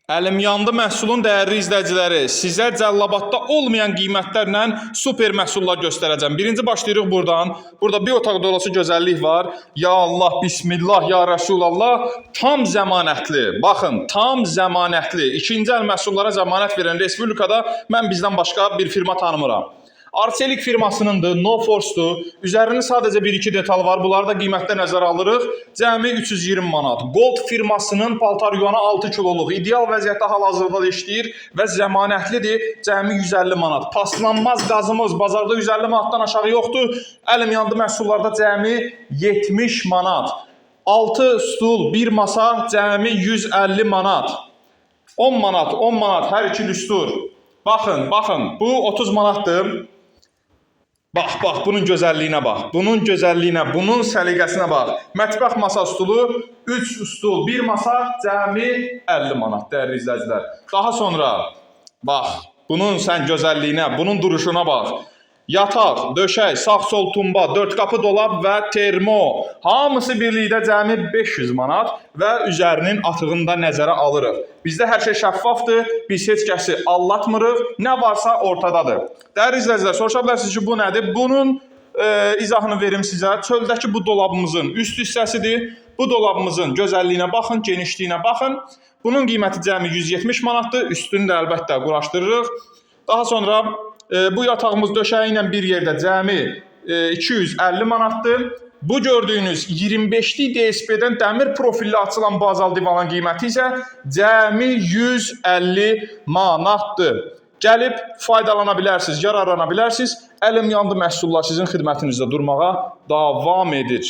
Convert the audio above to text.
Əlim yandı məhsulun dəyərli izləyiciləri, sizə Cəllabadda olmayan qiymətlərlə super məhsullar göstərəcəm. Birinci başlayırıq buradan. Burada bir otaq dolusu gözəllik var. Ya Allah, bismillah, ya Rəsulallah. Tam zəmanətli. Baxın, tam zəmanətli. İkinci əl məhsullara zəmanət verən respublikada mən bizdən başqa bir firma tanımıram. Arçelik firmasınındır, No Force-dur. Üzərində sadəcə bir-iki detal var. Bunları da qiymətdə nəzərə alırıq. Cəmi 320 manat. Gold firmasının paltar yuvanı 6 kiloluq. İdeal vəziyyətdə hal-hazırda da işləyir və zəmanətlidir. Cəmi 150 manat. Paslanmaz qazımız bazarda 150 manatdan aşağı yoxdur. Əlim yandı məhsullarda cəmi 70 manat. 6 stul, 1 masa cəmi 150 manat. 10 manat, 10 manat hər iki lüstur. Baxın, baxın, bu 30 manatdır. Bax, bax, bunun gözəlliyinə bax. Bunun gözəlliyinə, bunun səliqəsinə bax. Mətbəx masa stulu, 3 stul, 1 masa cəmi 50 manat dəyərli izləyicilər. Daha sonra bax, bunun sən gözəlliyinə, bunun duruşuna bax. Yataq, döşək, sağ-sol tumba, dörd qapı dolab və termo. Hamısı birlikdə cəmi 500 manat və üzərinin atığını da nəzərə alırıq. Bizdə hər şey şəffafdır. Biz heç kəsi aldatmırıq. Nə varsa ortadadır. Dəyərli izləyicilər, soruşa bilərsiniz ki, bu nədir? Bunun izahını verim sizə. Çöldəki bu dolabımızın üst hissəsidir. Bu dolabımızın gözəlliyinə baxın, genişliyinə baxın. Bunun qiyməti cəmi 170 manatdır. Üstünü də əlbəttə quraşdırırıq. Daha sonra bu yatağımız döşəyi ilə bir yerdə cəmi 250 manatdır. Bu gördüyünüz 25-lik DSP-dən dəmir profilli açılan bazal divanın qiyməti isə cəmi 150 manatdır. Gəlib faydalana bilərsiniz, yararlana bilərsiniz. Əlim yandı məhsullar sizin xidmətinizdə durmağa davam edir.